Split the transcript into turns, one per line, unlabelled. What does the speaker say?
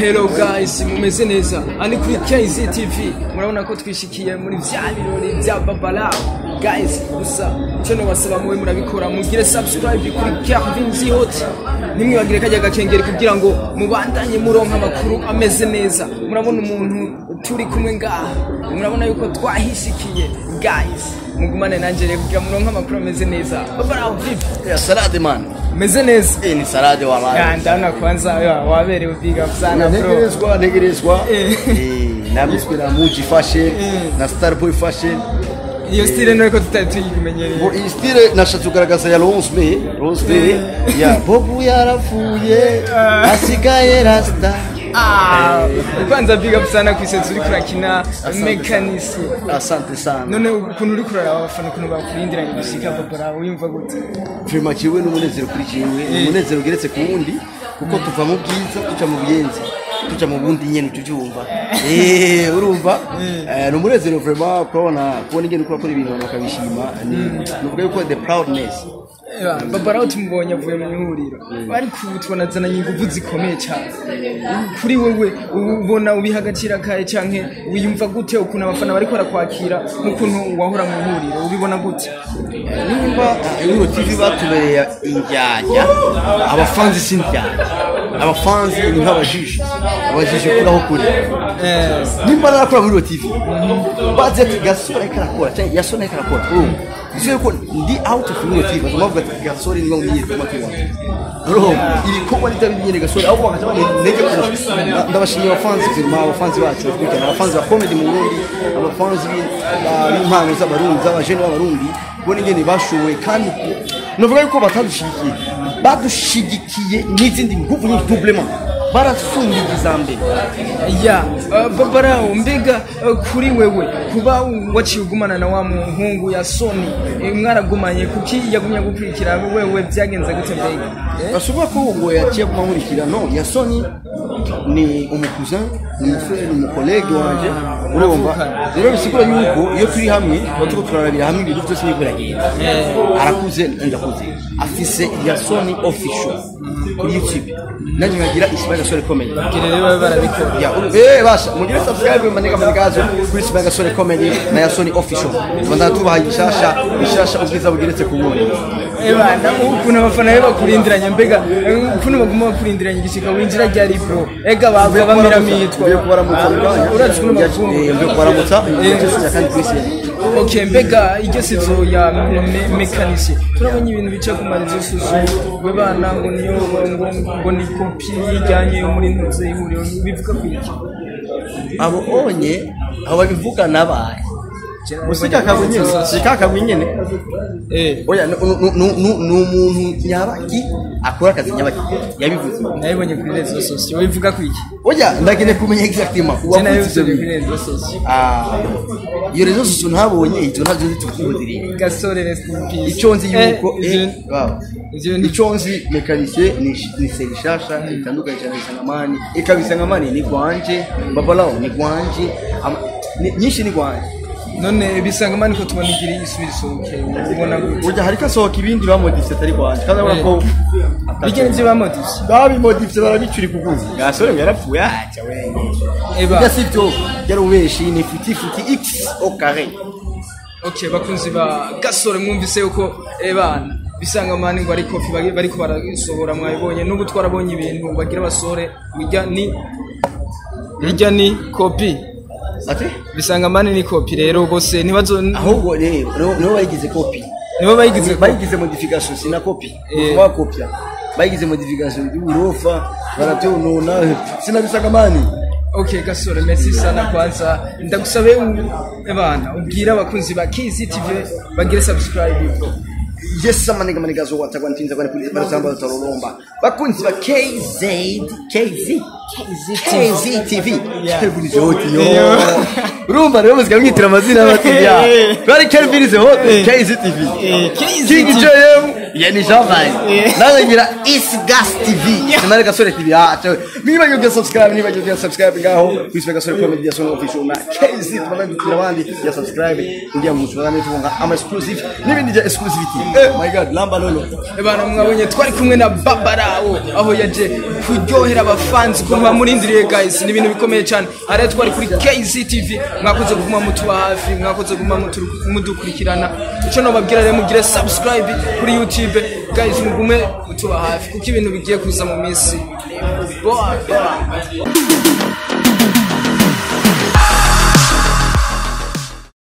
Hello guys, mumeze neza? Ani kuri KZ TV, murabona ko twishikiye muri vya birori vya Babalao. Guys, gusa icyo nobasaba, muwe murabikora, mugire subscribe kuri Kelvin Zihot, nimwibagire kajya gakengeri kugira ngo mubandanye muronka amakuru ameze neza. Murabona umuntu turi kumwe ngaha, murabona yuko twahishikiye. Guys, mugumane nanje rero kugira muronke amakuru ameze neza. Babalao, vipi?
Ya salade, man.
Meze neza?
Eh, ni salade wallahi.
Ya, ndabona kwanza ya, waberewe, big up sana, bro.
Ntegerezwa, ntegerezwa.
Eh.
Eh, nabiswe na Muji Fashion na Starboy Fashion.
Iyo style nuko tutari tuyimenyereye.
Bo, iyi style nashatse kugaragaza ya Rose May, Rose May. Ya Bobu yarapfuye, asigaye rasta.
Ah, kwanza big up sana kwisenza uri kurakina mekanisi.
Asante sana.
None ukuntu uri kuraraba abafana, ukuntu bakurindiranye gushika, Babara, wiyumva gute?
Vraiment, jewe n'umunezero kuri jewe, ni umunezero ugeretse ku wundi, kuko tuva mu bwiza tuja mu buyenzi, tuja mu bundi nyene tubyumva. Eh, urumva? Eh, ni umunezero vraiment kubona ingene uriko urakora ibintu abantu bakabishima. Ni nuvuga yuko the proudness.
Babara, tumubonye avuye mu ihuriro, ariko ubu tubona azananye inguvu zikomeye cyane. Kuri wewe ubona ubiha agaciro kahe, canke wiyumva gute ukuntu abafana bariko barakwakira nk'ukuntu wahora mu ihuriro? Ubibona gute?
Nimba Ihuriro TV batubereye indyarya, abafanzi si indyarya, abafanzi ni nk'abajiji, abajiji kuraho kuri. Nimba narakora muri Ihuriro TV, bazi ati Gasore ariko arakora cyangwa Yasone ariko arakora, urumva ivyo yuko ndi out of Ihuriro TV, bagomba bavuga ati Gasore niwe umenyeye kuma tubona, urumva ibikorwa ni bya nyene Gasore, ahubwo bakaca banege kurusha. Ndabashimiye abafanzi vraiment, abafanzi bacu bakurikirana, abafanzi ba comedy mu Burundi, abafanzi b'impano z'Abarundi, z'abajene b'Abarundi, kubona ingene bashoboye. Kandi novuga yuko batadushigikiye, badushigikiye n'izindi nguvu nyinshi, doublement, barasumba iza mbere.
Ya, Babara, mbega kuri wewe kuba waciye ugumana na wa muhungu ya Sony, mwaragumanye, kuki yagumye gukurikira wewe? Byagenze gute mbega? Eh?
Bashobora ko ngo yaciye kumankurikira? No, Yasoni ni umu cousin, ni umu frère, ni umu collègue wanje, urumva? Rero bisigura yuko iyo turi hamwe tuba turiko turarabira hamwe ibintu byose niko biragenda. Arakuze, ndakuze. Afise Yasoni Official kuri YouTube, nanjye nkagira Ismail Gasore Comedy.
Kugira rero babe barabikora.
Ya, basha mugire subscribe, maneka manekazo kuri Ismail Gasore Comedy na Yasoni Official. Tubandana tubaha ibishasha bishasha, ubwiza bugeretse ku bundi.
Ebana, ukuntu abafana be bakurindiranye, mbega ukuntu baguma bakurindiranye igishika, winjira ryari, bro? Ega bavuga bamiramitwa.
Mvuye kubaramutsa mu kanya.
Urazi ukuntu bakunda.
Eh, mvuye kubaramutsa, ngiye kandi kwisi.
Okay, mbega iryo saison ya mekanisi, turabonye ibintu bica ku ma réseaux sociaux, we bana ngo niyo ngo ni kopi yijyanye yo muri ntuze ihuriro, bivuga ku iki?
Abo onye abo babivuga nabaye musika kabwe nyene, sika kabwe nyene. Oya, ni umuntu nyabaki akora akazi nyabaki yabivuze.
Nabibonye kuri réseaux sociaux, bivuga ku iki?
Oya, ndakeneye kumenya exactement
Je
uwavuze ibyo
nabibonye kuri
bintu.
réseaux sociaux.
Ah, iyo réseaux sociaux ntabonye ibyo, ntabyo nzi, tubyihorere.
Gasore, rest in peace.
Icyo nzi yuko wow.
Ivyo
Icyo nzi, mécanicien ni série shasha itandukanye cyane Bisangamani. Eka, Bisangamani ni gwanje, Babalao ni gwanje, nyinshi ni gwanje.
None Bisangamani ko tubona igira isubira isohoke, ubona gute?
Burya hariko asohoka ibindi bamodifye atari gwanje, kandi urabona ko
Bijya nivyo bamodifye?
Babimodifye, barabicurika ukuzi. Gasore ngo yarapfuye, aca wenyine.
Eba.
Ibyo si byo, yari ubeshi, ni futi futi x au carré.
Okay, bakunzi ba Gasore, mwumvise yuko ebana Bisangamani ngo ari kopi bariko barasohora, mwabibonye. N'ubu twarabonye ibintu bagira basore, bijya ni kopi.
Ati?
Bisangamani ni kopi rero, bose ntibazo.
Ahubwo rero nibo bayigize kopi.
Nibo bayigize kopi.
Bayigize modification, sina kopi. Bakopya, bayigize modification y'uburofa, barabyonona, sina Bisangamani.
Okay Gasore, merci sana. Kwanza ndagusabe ebana ubwira abakunzi ba KZ TV bagire subscribe, bro.
Yes, amanega manigazo watagwa ntinza kwa polisi barasamba tarolomba. Bakunzi ba KZ KZ KZ TV. Kelvin is hot yo. Urumva rero muzika mwitira amazina y'abatiya. Bari Kelvin is hot, KZ TV.
KZ.
King JM yani Javan. Nawe ngira Is Gas TV. Sinari Gasore TV. Ah, niba yuko subscribe, niba yuko subscribe ngaho. Kwiswe Gasore Comedy ya Sono Official na KZ, tubana dutira abandi ya subscribe kugira ngo mushobora tuvuga ama exclusive n'ibindi bya exclusivity. My God, lamba lolo.
Ebana, mwabonye twari kumwe na Babarawo aho yaje kuryohera abafanzi ukuntu bamurindiriye. Guys, ni ibintu bikomeye cyane. Hariya twari kuri KZTV. Mwakoze kuguma mutuba hafi, mwakoze kuguma mudukurikirana. Icyo nobabwira rero, mugire subscribe kuri YouTube. Guys, mugume mutuba hafi kuko ibintu bigiye kuza mu minsi. Boa boa.